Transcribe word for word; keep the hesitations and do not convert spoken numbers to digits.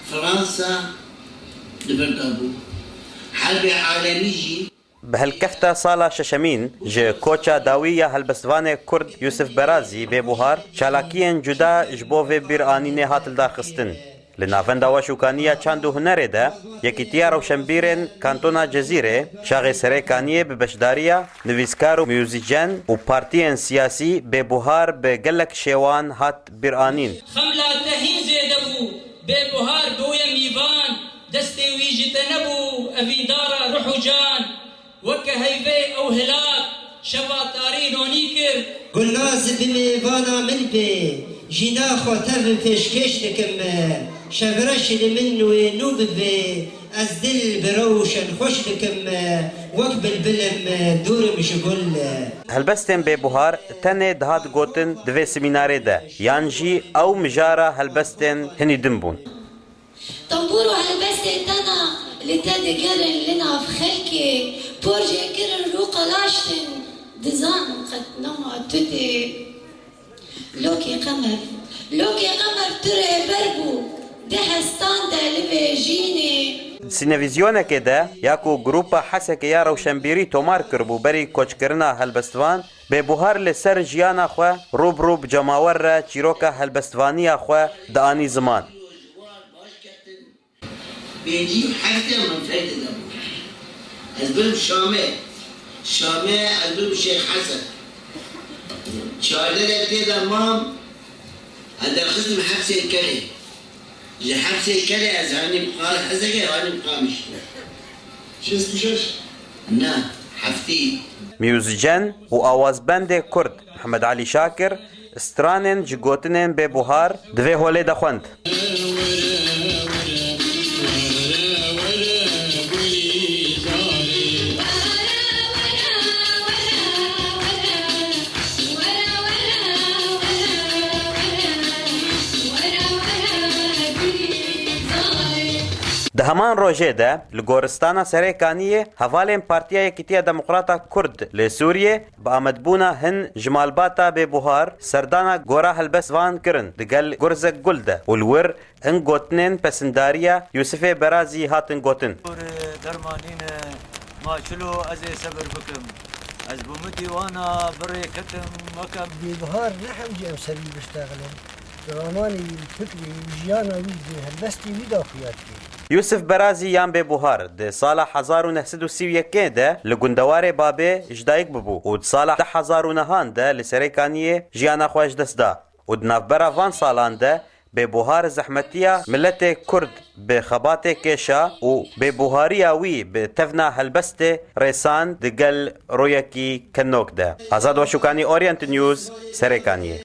Fransa li vir dabû. Herbê alemî jî. Bi helkefta sala şeşemîn ji koça dawî ya helbestvanê Kurd Yusif Berazî bê buhar çalakiyên cuda ji bo vê bîranînê hat lidarxistin. Li Navenda Weş û Kaniya Çand û Hunerê de Yekîtiya Rewşenbîrên Kantona Cezîrê, Şaxê Serê Kaniyê bi beşdariya nivîskar û muzîcen û partiyên siyasî bê buhar bi gelek şêwan hat bîranîn. Xemla te hîn zêde bû, bê buhar bûye mîvan, destê wî ji te nebû, evîndara ruh û can. Weke heyvê ew hilat, şeva tarî nonî kir. Gulnaz bi mêvana min bê, jîna xwe tev pêşkêş dikim. Şevreş li min wê nû bibe, ez dil bi rewşen xweş dikim. Wek bilbilim dûrim ji gul. Helbestên bêbuhar tenê dihat gotin di vê semînarê de, yan jî ew mijara helbestên hinî din bûn. Tembûr û helbestê tena li te digerin li nav xelkê, por jê kirin rû qelaştin, dizanim qet nema tu tê. Lokê Qemer, Lokê Qemer tu rêber bû, di hestan de li vê jînê. Sînevîzyonekê de ya ku Grupa Hesekê ya Rewşenbîrî tomar kiribû berî koçkirina helbestvan, bêbuhar li ser jiyana xwe rû bi rû bi cemawer re çîroka helbestvaniya xwe dianî ziman. Pêncî û heftê min fêr dide bû. Ez birim Şamê. Şamê ez birim Şêx Hesen. Çardeh de tê de mam, ez derxistim hepsê Kerê. Ji hepsê Kerê ez hanîm Qa-, Hezekê hanîm Qamişlo. Şêst û şeş? Na, heftê. Muzîcen û awazbendê Kurd Mihemed Elî Şakir stranên ji gotinên bêbuhar di vê holê de xwend. Di heman rojê de li goristana Serê Kaniyê hevalên Partiya Yekîtiya Demokrata Kurd li Sûriyê bi amedbûna hin ji malbata bêbuhar serdana gora helbestvan kirin digel Gurzek Gul de û li wir hin gotinên pesindariya Yusifê Berazî hatin gotin. Dermanîne ma çilo ez ê sebir bikim. Ez bi mitî wana birê ketim mekem. Bêbuhar ne hewce em ser wî biştexilin. Ramanê wî, fikrê wî, jiyana wî di helbestê wî de xuya dike. Yusif Berazî yan Bêbuhar di sala hezar û neh sed û sî û yekê de li gundewarê Babê ji dayik bibû û di sala du hezar û nehan de li Serê Kaniyê jiyana xwe ji dest da û di navbera van salan de Bêbuhar zehmetiya miletê Kurd bi xebatê kêşa û bêbuhariya wî bi tevna helbestê rêsan digel rûyekî kenok de. Azad Weşûkanî, Orient News, Serê Kaniyê.